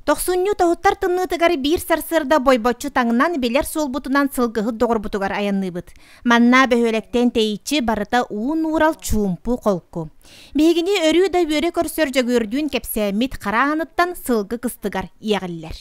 Тохсунньу тоһуттар тымныытыгар биир сарсыарда бойбоччу таҥнан билэр суолбутунан сылгыһыт доҕорбутугар айанныыбыт. Манна бөһүөлэктэн тэйиччи барыта уу нуурал чуумпу холку. Биһигини өрүү да үөрэ көрсөр Дьөгүөрдүүн кэпсээммит хара ааныттан сылгы кыстыгар иэҕиллэр.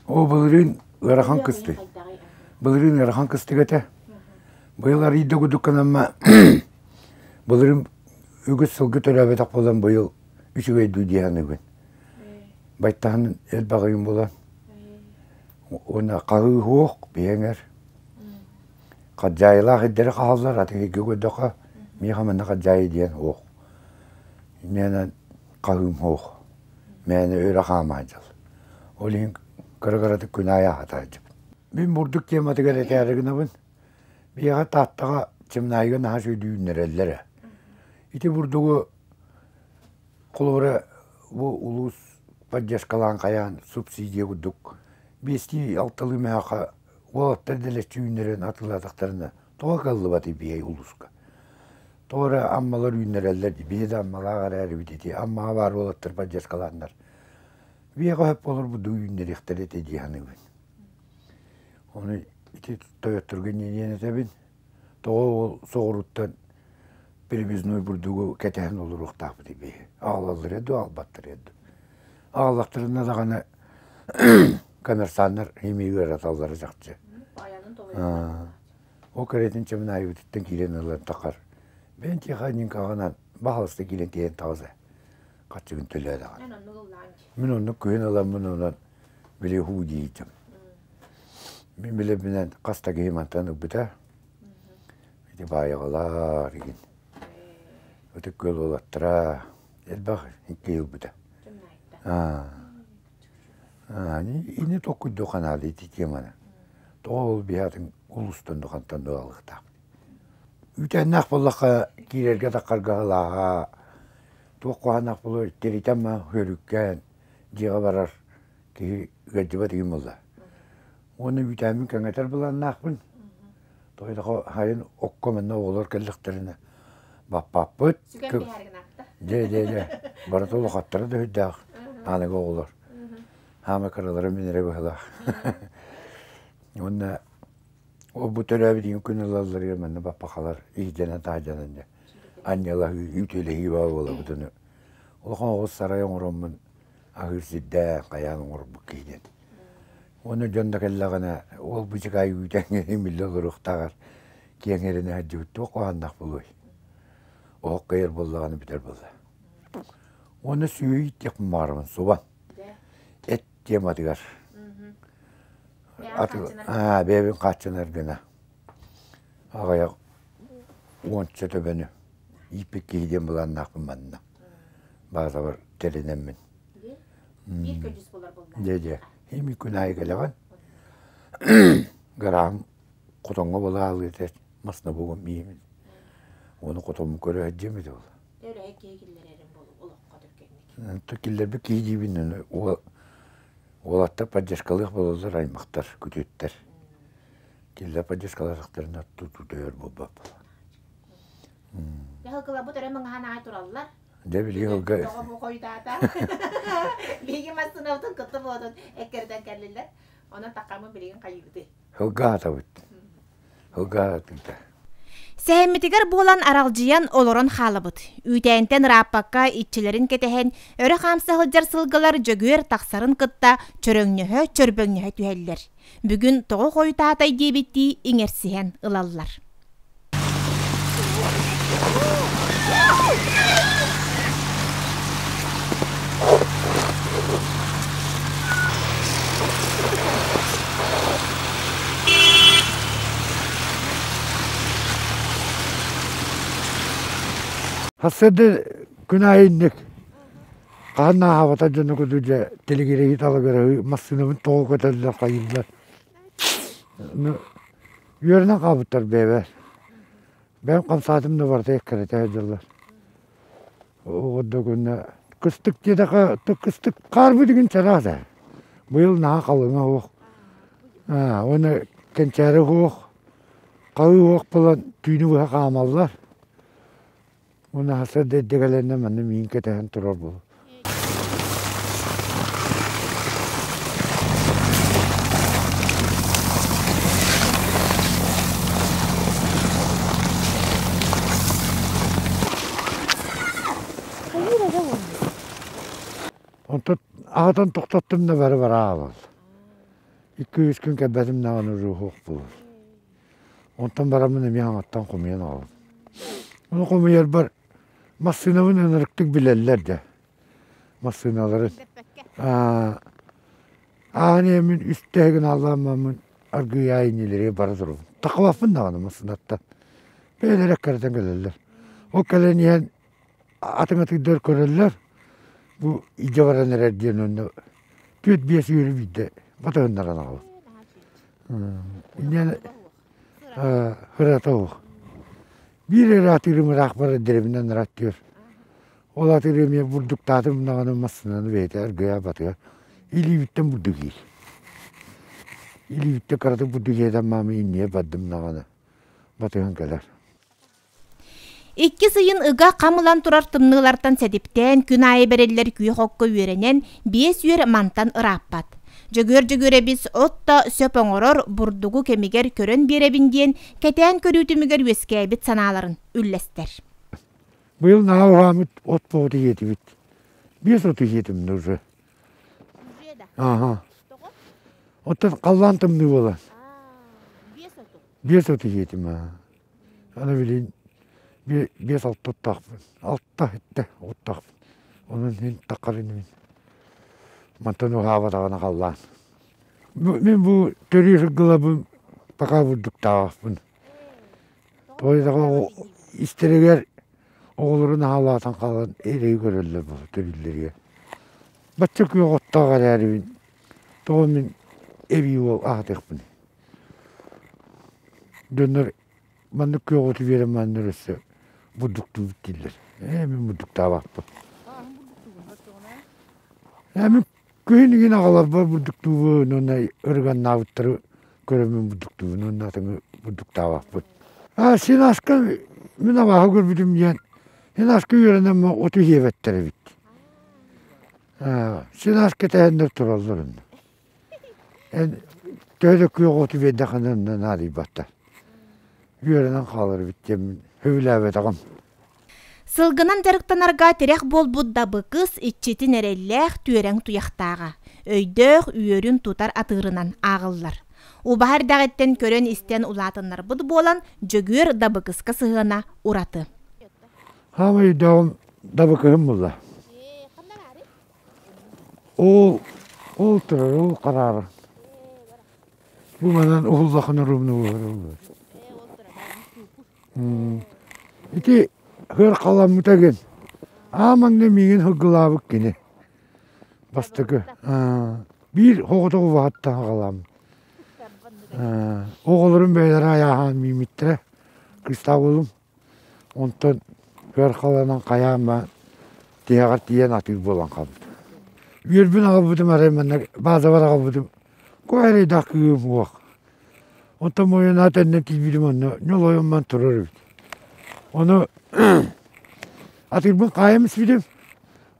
Оо, былырыын ыарахан кыстыы. Былырыын ыарахан кыстык этэ. Быйыл арыйда курдук гынамма былырыын үгүс сылгы төрөөбөтөх буолан быйыл үчүгэй дуу дии саныыбын. Байтаһын элбэх ыйым буолан. Уонна хаһыы суох биһиэҥэр. Хадьаайылаах ирдэри хаһаллар, атын көрдөххө миэхэ манна хадьаайы диэн суох. Инньэ хаһыым суох. Мээнэ өрө хаамаан дьыл. Ол иһин кыра-кыратык күн аайы аһатааччыбын. Мин бурдук тематыгар этээри гынабын. Биһиэхэ Тааттаҕа Чымнаайыга наһаа үчүгэйдик үүннэрэллэр ээ. Ити бурдугу холобура бу улуус поддержкалаан хайаан субсидия курдук биэстии алталыы мөһөөххө уолаттар дэлэччи үүннэрэн атыылаатахтарына тоҕо кыаллыбатый биһиги улууска? Тоҕо эрэ Аммалар үүннэрэллэр дии, биһи да Аммалаах эрээрибит ити Аммаҕа баар уолаттар поддержкалааннар биһиэхэ сөп буолар дуу үүннэриэхтэрэ этэ дии саныыбын. Ону ити тойотторго инньэ диэн этэбин. Тоҕо ол соҕурууттан перевезной бурдугу кэтэһэн олоруохтаахпытый биһи? Аҕалаллар дуу, аҕалбаттар дуу? Аҕаллахтарына даҕаны коммерсаннар эмиэ ыараталлара чахчы. Ол кэрэтин чымнаайыбытыттан киирэн ылан тахар. Бэйэн тиэхэньикаҕынан баһалыста киирэн тиэйэн таҕыс ээ. Хаччыгын төлөө даҕаны. Мин оннук күһүн ыламмын онон били һуу диитим. Мин билэрбинэн хас да киһи мантан ылбыта. Ити баайаҕалар игин. Ытык күөл уолаттара элбэх икки ылбыта. Ини токкуйдуу ханаалы ити теманы. Тоҕо ол биһатын улуустан духантан дуалыктаах. Үүтээннээх буоллахха киирэргэ таххарга ылааҕа туох куһааннаах буолуой тиритэн ма хөрүккээн дьиэҕэ барар киһи ыалдьыбат игин буолла. Уонна үүтээммин кэҥэтэр былааннаахпын. Тоҕо хайын окко манна оҕолор кэллэхтэринэ баппаппыт. Дьэ, дьэ, дьэ. Барыта улахаттара да сүрдээх аныгы оҕолор. Хаама кыралара мин эрэ быһылаах. Уонна ол бу төрөөбүт ийэм күн ылалларыгар манна баппахалар иһдэнэн-таһдьанан дьэ анньалаһыы, үтүөлэһии баа буолабыт ону. Улахан оҕус сарай оҥороммун аһыыр сирдээн хайаан оҥорбут киһи диэн. Уонна дьон да кэллэҕинэ ол бычыкаай үүтэҥҥэ имиллэ олоруохтааҕар киэҥ эрэнэ сылдьыбыт туох куһааннаах буолуой? Оһох кыайар буоллаҕына бүтэр буолла. Уонна сүөһү ииттиэхпин баҕарабын субан. Эт тематыгар. Бэйэбин хааччынар гына. Аҕыйах уонча төбөнү ииппит киһи диэн былааннаахпын манна. Баазабар тэринэммин. Биир көдьүүс буолар буолла. Дьэ дьэ. Ими күн аайы кэлэҕин. Граам хотоҥҥо былаалыы этэ масна бугун миимин. Ону хотоммун көрө сылдьыам этэ ол. Өрөһө киһи киллэрэрин болу олоххо түргэнник. Киллэрбит киһи диибин уолаттар поддержкалыах буолаллар аймахтар, күтүөттэр. Кинилэр поддержкалаатахтарына тутуйар буолбаппын. Дьаһалкыларбыт өрө мыҥаһан аҕай тураллар. Дьэ билигин ылга Тоҕо бу хойутаата? Биһиги массыынабытын кытта буолан эккирэтэн кэллилэр. Онон такаммын билигин хайыыбытый? Ылга аатабыт. Ылга аатыыта. Сэһэммитигэр буолан аралдьыйан олорон хаалабыт. Үүтээнтэн ырааппакка иччилэрин кэтэһэн, өрө хаамса сылдьар сылгылар Дьөгүөр тахсарын кытта чөрөҥнөһө, чөрбөҥнөһө түһэллэр. Бүгүн тоҕо хойутаатай диэбиттии иҥэрсиһэн ылаллар. Сарсыарда күн аайы инник хаһан ааһабата дьону курдук дьэ тилигирэйи талыгыраһыы массыынабын тоҕо көтөллөр хайыыллар Үөрэнэн хаалбыттар бэйэбэр. Бэйэм хамсаатым да барыта эккирэтэ сылдьаллар. Ол курдук уонна кыстык диэтэххэ кыстык хаарбыт игин чараас ээ. Быйыл наһаа халыҥа суох. Уонна кэнчээри суох, халыы суох буолан түүнү быһа хаамаллар. Уонна сарсыарда эрдэ кэлэннэр манна миин кэтэһэн турар буолуо. Аҕатан тохтоттум да бары бараабал. Икки-үс күн кэлбэтим даҕаны уруһуох буолар. Онтон бараммын эмиэ аҥаттан хомуйан аҕалым. Ону хомуйарбар массыынабын ынырыктык билэллэр дьэ. Массыыналарын. Аан ийэммин үстэһигин аллааммаммын аргыый иннилэригэр бара турабын. Тахабаппын даҕаны массыынаттан. Бэйэлэрэ эккирэтэн кэлэллэр. Ол кэлэн иһэн атыҥатыйдар көрөллөр, бу илдьэ баран эрэр диэн уонна түөрт-биэс үөрү биирдэ батыһыннаран аҕалар. Инньэ ырата суох. Биир эрэ атыырым ыраах барар дэриэбинэн ырааттыыр. Ол атыыры эмиэ бурдуктаатым даҕаны массыынаны бэйэтэ аргыйа батыгар илиибиттэн бурдук иир. Илиибиттэн кыратык бурдук иэтэн маама инньэ бардым даҕаны батыһан кэлэр. Иккис ыйын ыга хам ылан турар тымныылартан сэдиптээн күн аайы бэриллэр күөх окко үөрэнэн, биэс үөр мантан ырааппат. Дьөгүөр Дьөгүөрэбис от да сөп оҥорор, бурдугу кэмигэр көрөн биэрэбин диэн кэтээн көрүү түмүгэр үөскээбит санааларын үллэстэр. Быйыл наһаа уһааммыт от боҕуту иэтибит. Биэс оту иэтим уже. Ага. Оттон халлаан тымныы буолан. Биэс оту иэтим. Аны билигин биэс-алта оттоохпун, алта сэттэ оттоохпун. Онон мин таххар инибин. Мантан уһаабатаҕына халлаан. Мин бу төрүү сылгыларбын пока бурдуктаабаппын. Тоҕо истэригэр оҕолорун аһалаатан хаалан эрэйи көрөллөр бу төрүүллэригэр. Бачча күөх оттоох эрээрибин тоҕо мин эбии уол аһатыахпыный? Дьоннор маннык күөх оту биэрэн маннар өссө бурдуктуубут дииллэр. Ээ мин бурдуктаабаппын. Ээ мин күһүн игин аҕаларбар бурдуктуубун уонна ырыганнаабыттары көрөммүн бурдуктуубун уонна атыҥы бурдуктаабаппын. Аа син аска мин абааһы көрбүтүм диэн син аска үөрэнэн оту сиэбэттэр эбит. Аа син ас кэтэһэннэр тураллар онно. Эн төһө да күөх оту биэрдэххинэ онно наадыйбаттар. Үөрэнэн хаалар эбит диэммин сөбүлээбэтэҕим. Сылгынан дьарыктанарга тирэх буолбут Дабыкыс иччитин эрэллээх түөрэҥ туйахтааҕа, өйдөөх үөрүн тутар атыырынан ааҕыллар. Убаһа эрдэҕиттэн көрөн-истэн улаатыннарбыт буолан, Дьөгүөр Дабыкыска сыһыана ураты. Хаамай өйдөөҕүм Дабыкыһым булла. Ол ол турар, ол хараара. Бу манан уһуллахына ровно буолар. Ити хөр халаммыта гин. Аамаҥҥа миигин сылгылаабыт кини. Бастакы. Биир оҕото убаһаттан аҕалааммыт. Оҕолорум бэйэлэрэ айааһаан мииммиттэрэ. Кыыстаах уолум. Онтон өр халанан хайаан баан тиһэҕэр тиийэн атыыр буолан хаалбыт. Үөрбүн аҕалбытым арай манна баазабар аҕалбытым куһа эрэйдээх кыыһым суох. Онтон мойунаат төннөн тиийбитим онно ньолойумман турар эбит. Ону атыырбын хаайан испитим.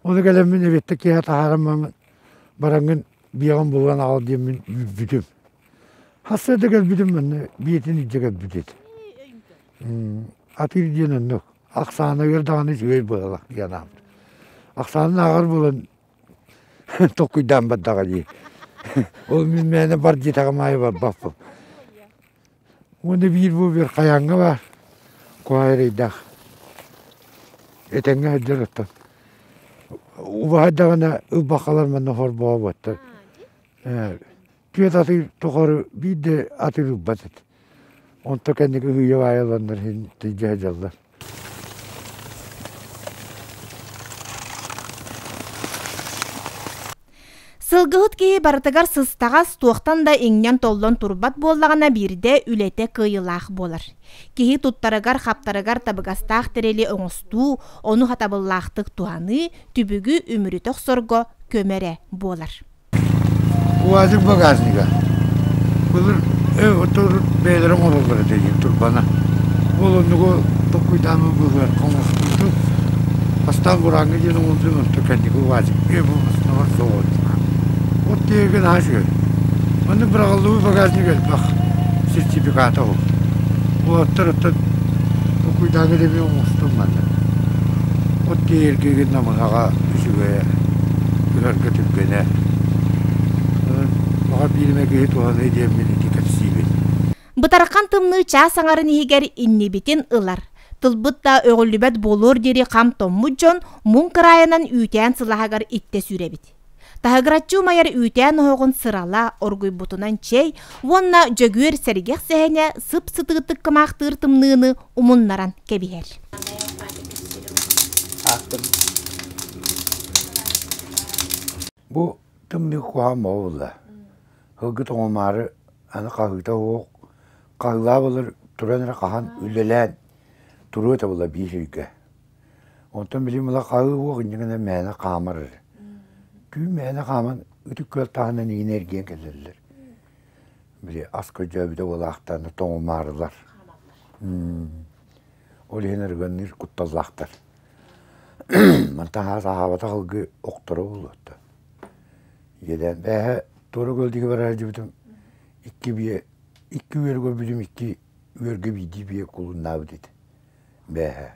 Ону кэлэммин эбиэттэ киэһэ таһааран бараҥҥын биэҕин булан аҕал диэммин үүрбүтүм. Хассыада кэлбитим манна биэтин илдьэ кэлбит этэ. Атыыр диэн оннук. Ахсааныгар даҕаны үчүгэй быһыылаах диэн аабыт. Ахсаанын ааҕар буолан толкуйдаан бардаҕа дии. Ол мин мээнэ бар диэтэҕим аайы барбаппын. Уонна биир бу биир хайааҥҥа баар куһаҕан эрэйдээх. Этэҥҥэ сылдьар оттон. Убаһа даҕаны ылбаххалар манна холбооботтор. Түөрт атыыр тухары биир да атыыр ылбат этэ. Онто кэнники ыһыйа-баайа ыланнар иһин тилдьэ сылдьаллар. Сылгыһыт киһи барытыгар сыстаҕас, туохтан да иҥнэн-толлон турбат буоллаҕына биирдэ үлэтэ кыайыылаах буолар. Киһи туттарыгар-хаптарыгар табыгастаах тэрили оҥостуу, ону сатабыллаахтык туһаныы, түбүгү үмүрүтэ охсорго көмө эрэ буолар. УАЗик багажнига. Былыр отторут бэйэлэрэ оҥороллор этэ диэн турбана. Ол оннугу толкуйдааммын быһыар оҥостубутум. Бастаан бурааҥҥа диэн оҥордум, онтон кэнники УАЗик буолбасынабар суоҕун. От тиэйэргэ наһаа үчүгэй. Маннык быраҕыллыбыт багажник элбэх сертификата ол. Уолаттар оттон толкуйдааҥҥа диэми оҥостум манна. От тиэйэргэ намыһаҕа үчүгэйэ. Ыһарга түргэнэ. Баҕар биир эмэ киһи туһаныа диэммин ити кэпсиибин. Бытархан тымныы чаас аҥарын иһигэр иннибитин ылар. Тылбыт да өҕүллүбэт буолуор диэри хам томмут дьон муҥ кыраайынан үүтээн сылаһыгар иттэ сүүрэбит. Таһыгыраччы умайар үүтээн оһоҕун сырала оргуйбутунан чэй уонна Дьөгүөр сэргэх сэһэнэ сып-сытыытык кымаахтыыр тымныыны умуннаран кэбиһэр. Бу тымныы куһаҕан буолла. Сылгы тоҥумаары аны хаһыыта суох хаһыылаах буолар туран эрэ хаһан үлэлээн туруо этэ буолла биир сиргэ. Онтон билим ыла хаһыы уох инньэ гынан мээнэ хаамар эрэ. Түүн мээнэ хааман ытык күөл таһынан иҥин эргийэн кэлэллэр. Били ас көрдөөбүтэ буолаахтаан тоҥумаарылар. Ол иһин арыганныыр кутталлаахтар. Мантан хаас аһаабатах ылгы охторо буолуота. Иэдээн бээһэ туора көлдүгэ барар дьибитим икки биэ икки үөргэ көрбүтүм икки үөргэ биирдии биэ кулуннаабыт этэ. Бээһэ.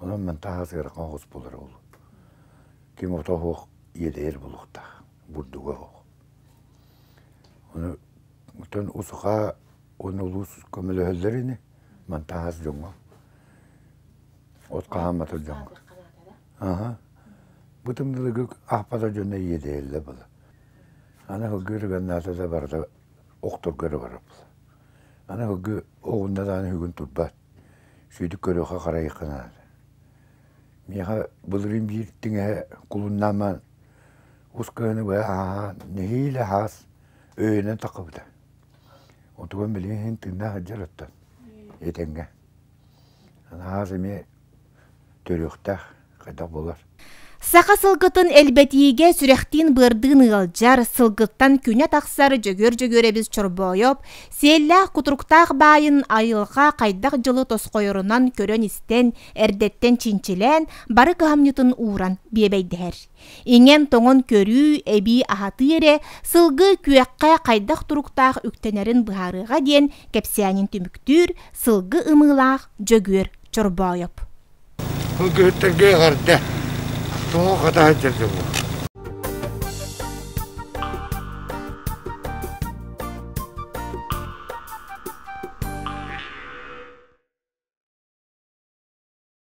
Онон мантан хаас ыарахан оҕус буолар ол. Ким ото оһох иэдэйэр буолуохтаах, бурдуга оһох. Ону оттон усуха уонна улуус көмөлөһөллөр ини мантан хас дьоҥҥо. От хаһааммата дьоҥҥо. Аха. Бу тымныыларга аахпата дьонно иэдэйэллэр була. Аны сылгы ырыганнаата да барыта охторго эрэ барар була. Аны сылгы оҕунна даҕаны сүгүн турбат. Сүүтүк көрүөххэ харайыахха наада. Миэхэ былырыын биир тиҥэһэ кулуннааман ус кыһыны быһа ааһан нэһиилэ хаас өйөнөн таххыбыта. Онтуган билигин иһин тыыннаах сылдьар оттон этэҥҥэ. Хаас эмиэ төрүөхтээх хайдах буолар. Саха сылгытын элбэтиигэ сүрэхтиин-быардыын ыалдьар, сылгыттан күнэ тахсар Дьөгүөр Дьөгүөрэбис Чорбоойоп сиэллээх кутуруктаах баайын айылҕа хайдах дьылы тосхойорунан көрөн-истэн, эрдэттэн чинчилээн, бары кыһамньытын ууран биэбэйдэһэр. Иҥэн-тоҥон көрүү, эбии аһатыы эрэ сылгы күөххэ хайдах туруктаах үктэнэрин быһаарыаҕа диэн кэпсээнин түмүктүүр сылгы ымыылаах Дьөгүөр Чорбоойоп. Сылгыһыттарга эҕэрдэ! Тоҕо хата сылдьар дьоҥҥо.